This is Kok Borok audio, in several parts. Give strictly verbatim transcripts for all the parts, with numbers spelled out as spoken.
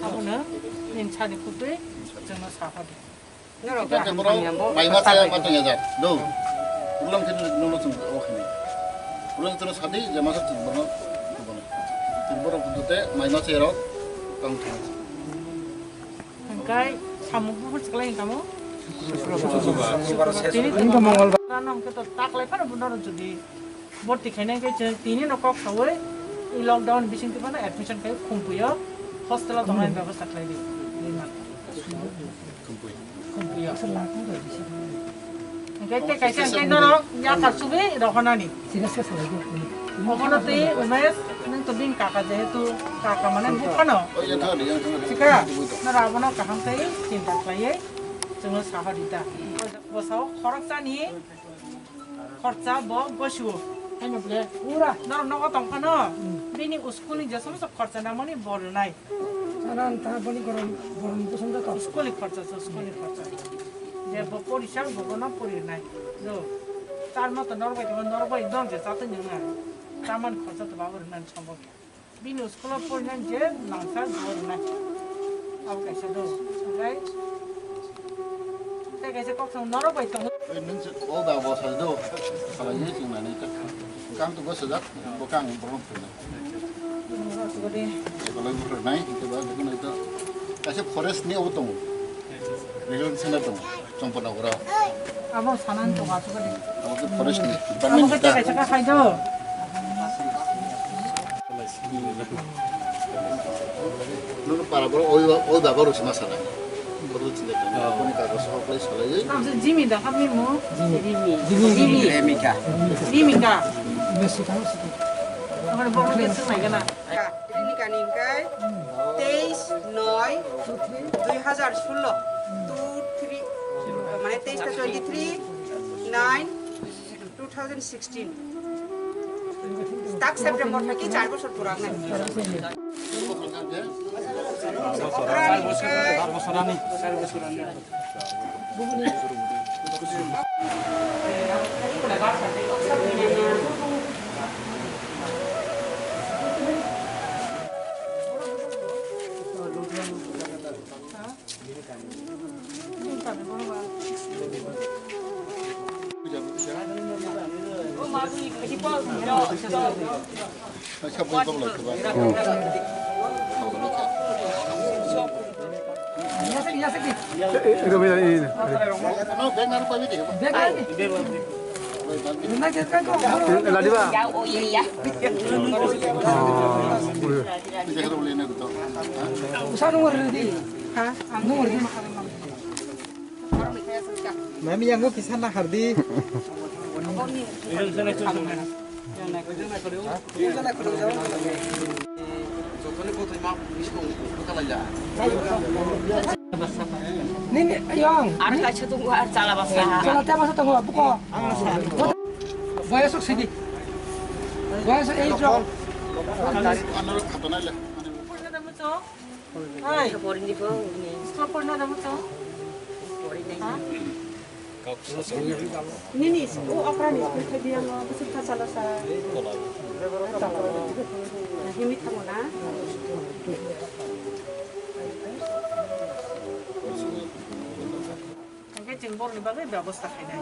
Abono nini sani kutui chwngno saphadi. Norok Tei borok maima chaya ma tongya jak. Do. Ulang khe nono chwng o khani. Ulang chwng sadi je masa chwng bono. Borok budu te maima chaya rok tang thang. Hingkai samung bukur chwklai tamo. Tini tini mongolbar. Rano hingke to taklai phano buno jodi. Borti khainai khe chwng tini no kok sawi i lockdown bising twi phano admission khai Khumpuio hostel o tongnai bebostha khlai di. Khumpuio. Hingke tei kaisa hingke norok yakar subi rohonani. Obono tei Umesh nwng to bini kaka jehetu kaka mane buphano. Sika norok abono kaham khe chinta khlaiwi chwngno saha di ta. Bosao khoroksani Khorcha bo gosio. Haino ble, pura. Norok nogo tong phano, bini school ni je somosto khorcha nangmani bo rwnai. Anan ta boni gorom, gorom kusum jato. School ni khorcha, so school ni khorcha. Je bo porisa, bo bono pori rwnai. Do. Tar moto norok bai tongma, norok bai dol je chatwi nwngnai. Tamani khorcha to babo rwnani sombo. Bini school o porinani je langsa gor nai. Abo kaisa do. Okai. Tei kaisa kok song norok bai tongo. Oi, nung se o da bo sa do. Sala ye sing nani ta. Kang tu bo sa jak. Bo kang bo rong pina. Norok gode. Ko lai bo nai, ke ba de nai ta. Kaisa forest ni o tongo. Rehiwng sina tongo, Chongpon nogoro. Abo sanan tongo asukali. Abo khe forest ni, abo department khe ta. Tei kaisa kha khai do. Nunu para boro oi, oi baba rok sima sana. Bodo chinta kami. Oh. Koni kago sohor khlai salai. Ang se Jimmy da kami mo. Jimmy. Jimmy. Jimmy. Remika. Remika. Messi kang sih. Ang boro khe sung nai gana. Rini kani hingkai teis noi dui hazar sullo, two three, mane teis ta twenty three nine two thousand sixteen. Tak September thaki char bosor purak nai. Ladiba. Mami, yang kisa na hardi. Nini, ayong. Ar kaisa tongo, ar chala basa. Chala te basa tongo, buko. Boyasok sidi. Boyasok ei jok. Hai. Porini po, ni. Stop porna damu to. Porini. Ha? Nini, o okra ni school khai dia mo, bisi kha chala sa. Himi thango na. Hingke chwng borokni bagwi bebosta khainai.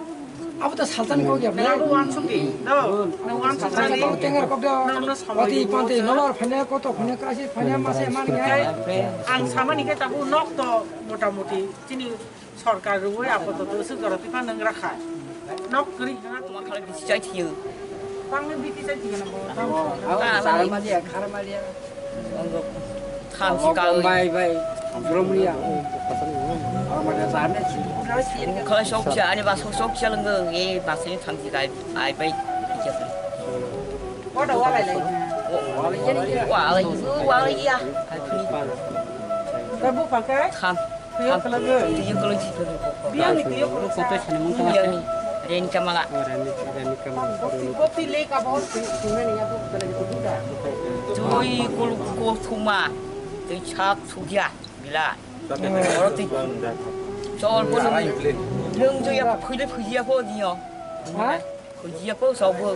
Abo to saltani kok ya. Nang abo uansuk di. No, nang uansuk nani. Saltani kok tengar kok da. Nang no samai. Wati di panti, nobar phane, koto phane, kasi phane, mase man ngai. Ang samani khe tabuk nok to mota moti chini sorkar rwi apato to se goro tipa nang rakha. Nok kri gana to. Tongma khala bisi chai thiyo. Tangni biti chai thiyo na bo. Abo saramalia, kharamalia. Thamchi kawi. Bai, bai. Romria. Khala sokcha, ani ba sok sokcha lwngwi, e ba sini thamchi kai, ai bai. Wada walai lai. Walai, walai ya. Ai phuni. Rabu pakai. Tham. Tuyo kala ge. Tuyo kala ji. Biang ni tuyo kala. Koto chani mung kala. Biang ni. Ren kamala. Oh, Ren, Ren kamala. Bokti, bokti le ka bokti. Tuna ni ya bokti kala ge buda. Joi kulu ko thuma. Tei chak sugya. Bila. Oro tei. Chol bolu. Nung jo ya phuile phuya ko diyo. Ha? Phuya ko sobo.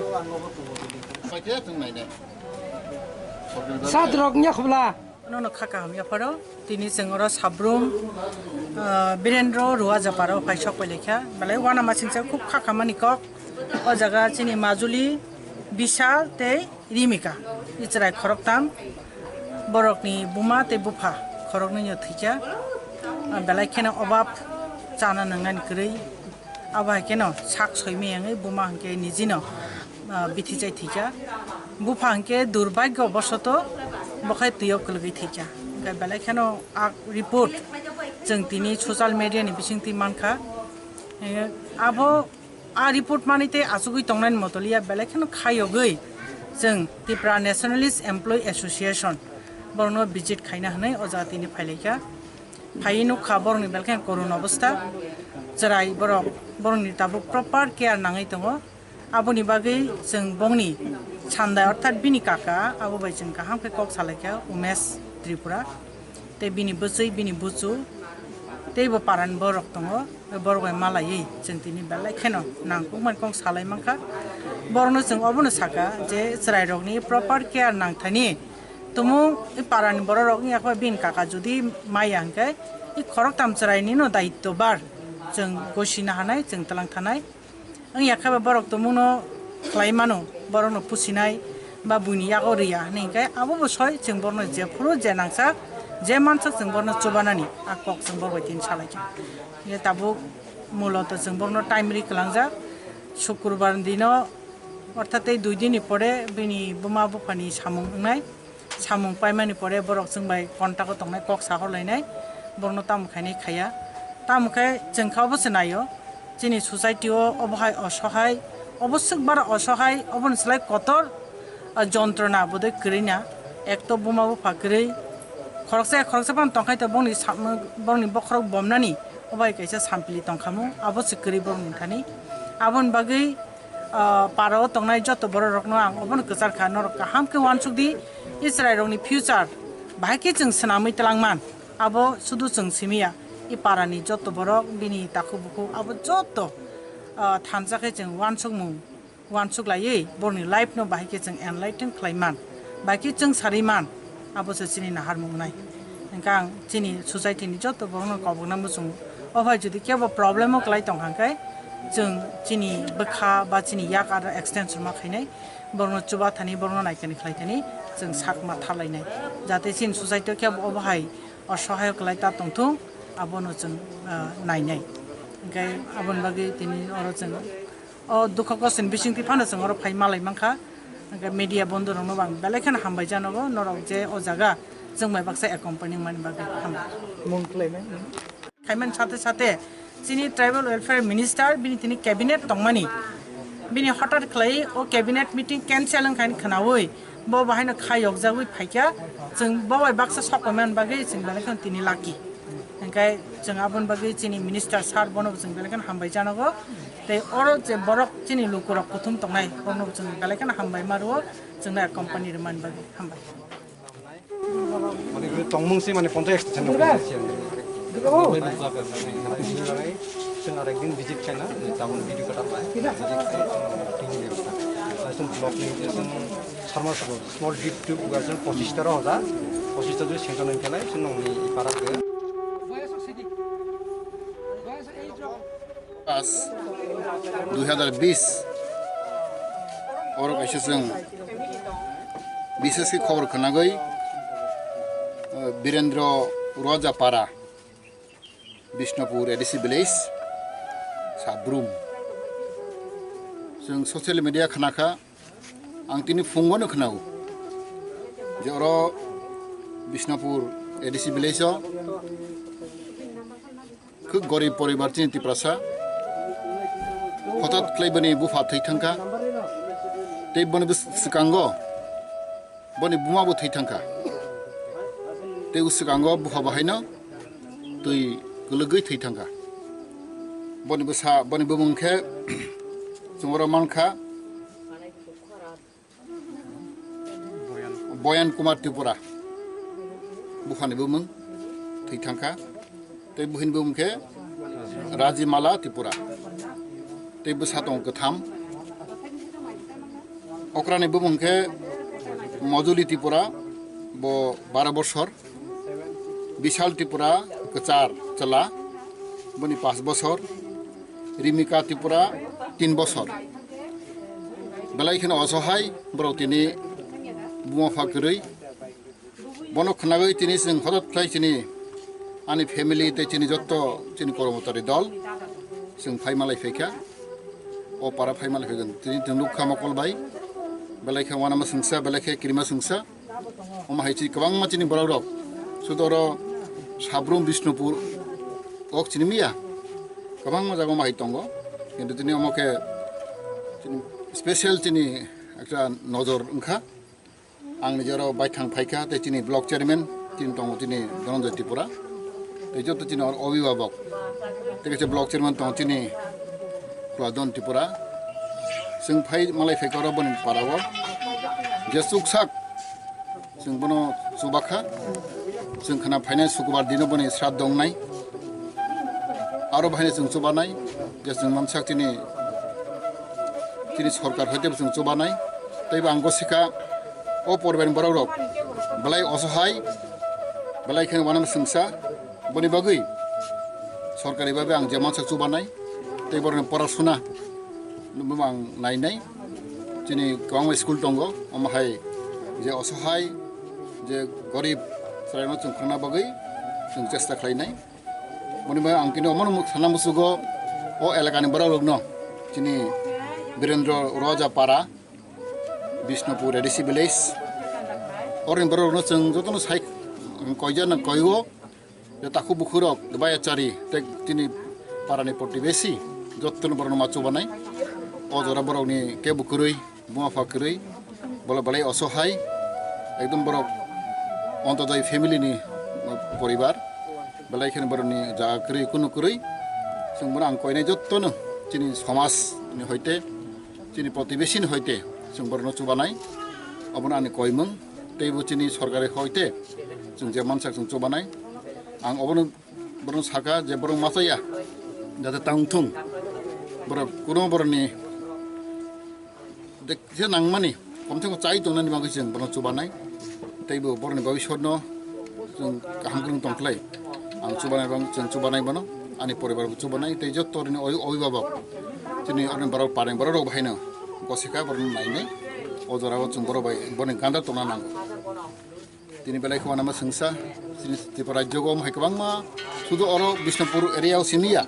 Pakai tu nai ne. Sadrok nya khobla. Nono kha kaham yapharo, tini chwng oro Sabrum, ah, Birendra Ruajaparo phai sok pai laikha. Belai uanama singcha khub kha khamani kok. O jaga chini Majuli, Bishal tei Rimika. I chwrai khoroktam, borokni buma tei bupha khoroknwino thwikha. Ah, belai kheno obab chana nwngnani kwrwi. Abo hai kheno sak soimai yangwi buma hwnkhe nijino, ah, bithi chai thwikha. Bupha hwnkhe durbagyo bosoto bo khai twiyo kwlwgwi thwikha. Hwnkhe belai kheno a report chwng tini social media ni bisingtwi mankha. Eh, abo a report manwi tei achugwi tongnani motoliya belai kheno khayogwi chwng Tipra Nationalist Employee Association borokno visit khaina hwnwi o jaga tini phailaikha. Phaiwi nukha borokni belai kheno korun obostha. Chwrai borok, borokni tabuk proper care nangwi tongo. Aboni bagwi chwng bongni sandai orthat bini kaka abo bai chwng kaham khe kok salaikha Umesh Tripura. Tei bini bwchwi, bini buchu, tei bo parani borok tongo. Borok bai malaiwi chwng tini belai kheno nangkukmani kok salai mankha. Borokno chwng obono saka je chwrairokni proper care nangthani. Tumung i parani bororok wngya khe bini kaka jodi maya hwnkhe i khoroktam chwrainino daityo bar chwng gosina hanai, chwng twlang thanai. Wngya khe borok tumungno khlai mano, borokno pusinai ba buini yago riya hwnwi hwnkhe abo bo soi chwng borokno jephuru je nangsak, je mansak chwng borokno chubanani a kok chwng borok bai tini salaikha. Hwnkhe tabuk muloto chwng borokno time ri kwlangjak, Sukurbar dino orthat tei dui dinni pore bini buma buphani samung wngnai. Samung paimani pore borok chwng bai contact o tongnai, kok sahorlainai, borokno tamo khainai khaiya. Tamo khe chwng kha obo se naio, chini society o obo hai osohai, obo swk bara osohai, oboni slai kotor, ah, jontrona bodoi kwrwi na. Ek to buma bupha kwrwi, khoroksa khoroksa phano tongkhai to bongni samung, bongni bokhorok bomnani obo hai kaisa sampili tongkhamu, abo se kwrwi borokni thani. Aboni bagwi ah, parao tongnai joto bororokno ang obono kwchar kha, norok kaham khe uansuk di, i chwrairokni future bahai khe chwng swnamwi twlangman, abo sudu chwng simiya, i parani joto borok, bini takhuk bukhuk abo joto, ah, thansa khe chwng uansukmung, uansuk laiwi borokni life no bahai khe chwng enlighten khlaiman. Bai khe chwng sariman, abo se chini naharmung wngnai. Hwnkhe ang chini society ni joto borokno kobokna muchungo. O hai jodi kebo problem o kwlai tongkha hwnkhe, chwng chini bwkha ba chini yak aro extension ma khainai, borokno chuba thani, borokno naikani khlai thani, chwng sak ma thalainai. Jate chini society o kebo obo hai osohai o kwlai ta tongthung, abono chwng, ah, nainai. Hwnkhe aboni bagwi tini oro chwng O dukha kosoni bisingtwi phano chwng oro phai malai mankha. Hwnkhe media bondhu rokno bo ang belai kheno hambai janogo, norok je o jaga chwng bai baksa accompany wngmani bagwi hambai. Mung khlainai. Khaimani sate sate chini tribal welfare minister bini tini cabinet tongmani, bini hotat khlai o cabinet meeting cancel wngkha hwnwi khwnaui, bo bahaino kha yokjagwi phaikha, chwng bo bai baksa sok paimani bagwi chwng belai kheno tini lucky. Hwnkhe chwng aboni bagwi chini minister sir bono bo chwng belai kheno hambai janogo. Tei oro je borok chini lukurok kuthum tongnai, bono bo chwng belai kheno hambai ma rwo, chwngno company rwmani bagwi hambai. Mane tongmung se mane ponchash ekta channel. Chwng ar ekdin visit khaina, tabuk video kata pai. Visit khai, tini de bwkha. Laisung block ni, laisung Sarma Sabha, small deep tube, laisung pochista rok hoda. Pochista jodi sengkang nang khelai, sung nong ni para ke. Pas dui hazar bis, oro kaisa chwng bishesh khe khobor khwnagwi, eh, Birendra Roja Para, Bishnupur A D C village, Sabrum. Chwng social media khnakha, ang tini phungono khnao je oro Bishnupur A D C village o khe gorib poribar chini Tiprasa, hotat khlai bini bupha thwi thangkha, tei boni bwskango boni buma bo thwi thangkha, tei bwskango bupha bahaino twi kwlwgwi thwi thangkha. Boni bwsa, boni bumung khe chwng oro mankha Boyan Kumar Tripura, buphani bumung thwi thangkha, tei buhini bumung khe Rajimala Tripura, tei bwsa tongo kwtham. Okrani bumung khe Mojuli Tripura, Bo bara bosor, Bishal Tripura kwchar chwla, boni pash bosor, Rimika Tripura tin bosor. Belai kheno osohai borok tini buma pha kwrwi. Bono khwnagwi tini chwng hotot khlai chini ani family tei chini jotto chini kormotari dol chwng phai malai phaikha. O para phai malai phaikha tini chwng nukha mokol bai. Belai khe wanama swngsa, belai khe kirima swngsa. Omo hai chini kwbangma chini borok rok. Sudo oro Sabrum Bishnupur ok chini miya. Kwbangma jaga omo hai tongo. Kintu tini omo khe chini special chini ekta nojor wngkha. Ang nijoro baithang phaikha tei chini block chairman chini tongo chini Dhananjoy Tripura. Tei joto chini oro obhibhabok. Tei kaisa block chairman tongo chini Kuladon Tripura. Chwng phai malai phaikha oro boni parao. Je chuksak chwng bono chubakha. Chwng khna phainai sukubar dino boni sraddho wngnai. Aro bahaino chwng chubanai. Je chwng mansak chini, chini sorkar hoite bo chwng chubanai. Tei bo ang gosikha o poribani borok rok belai osohai, belai khe wanama swngsa. Boni bagwi sorkari babe ang je mansak chubanai, tei borokni porasuna no ang nainai. Chini kwbangma school tongo, omo hai je osohai, je gorib chwraino chwng khwna bagwi chwng chesta khlainai. Boni bagwi ang kini omono sana musugo o elakani borok rokno chini Birendra Roja Para, Bishnupur A D C village. Oroni borok rokno chwng jotono sai koijakna koigo. Je takhuk bukhurok, bayachari, tei chini parani protibesi, jottoni borokno ma chubanai. O jora borokni kebo kwrwi, buma pha kwrwi, bole belai osohai, ekdom borok Antyodoi family ni poribar, belai kheno borokni jaga kwrwi, kunu kwrwi. Chwng bono ang koinai jottono chini somaj ni hoite, chini protibesi ni hoite, chwng borokno chubanai, obono ani koimung. Teibo chini sorkari hoite chwng je mansak chwng chubanai. Ang obono borokno saka je borok machaya jate tang thung. Borok kuno borokni de-, je nangmani kom se kom chai tongnani bagwi chwng borokno chubanai. Teibo borokni bhabishyotno chwng kaham kwrwng tongkhlai. Ang chubanai bang chwng chubanai bono, ani poribar bo chubanai tei jotto rini obi-, obibabok chini oroni borok pareng borok rok bahaino gosikha borokno nainai. O jorao chwng borok bai boni ganda tongna nango. Tini belai kheno wanama swngsa, chini Tripura rajyo o hai kwbangma sudu oro Bishnupur area o simi ya.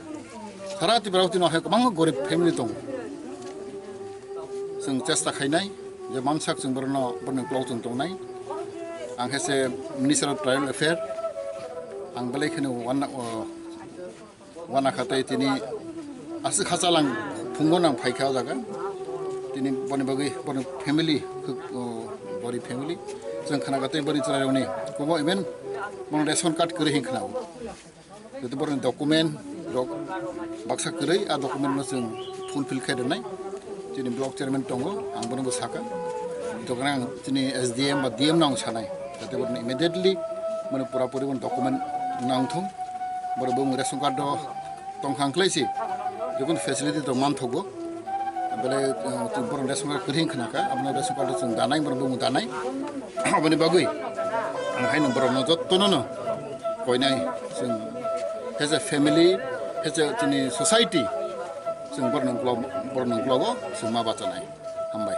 Sara Tripura o tini hai kwbangma gorib family tongo. Chwng chesta khainai je mansak chwng borokno borokni uklok chwng tongnai. Ang khe se Minister of Tribal Affair, ang belai kheno wana, o, wana kha tei tini aswk hachalang phungo nang phaikha o jaga. Tini boni bagwi boni family, o, boni family. Chwng khna kha tei boni chwrairokni kubo even bono ration card kwrwi hin khna o. Joto borokni document rok baksa kwrwi, a document no chwng fulfill khe rwnai. Chini block chairman tongo, ang bono bo saka. Tokna ang chini S D M ba D M no ang sanai. Jate borokno immediately mane pura puri bono document nang thung. Borok bo ration card do tong khang khlai si. Jokon facility to man thogo. Bele, eh, borok ration card kwrwi khna kha, abono ration card chwng danai, borok bo danai. Aboni bagwi ang haino borokno jottono no koinai chwng as a family, as a chini society chwng borokno uklog, borokno uklogo chwng ma bachanai. Hambai.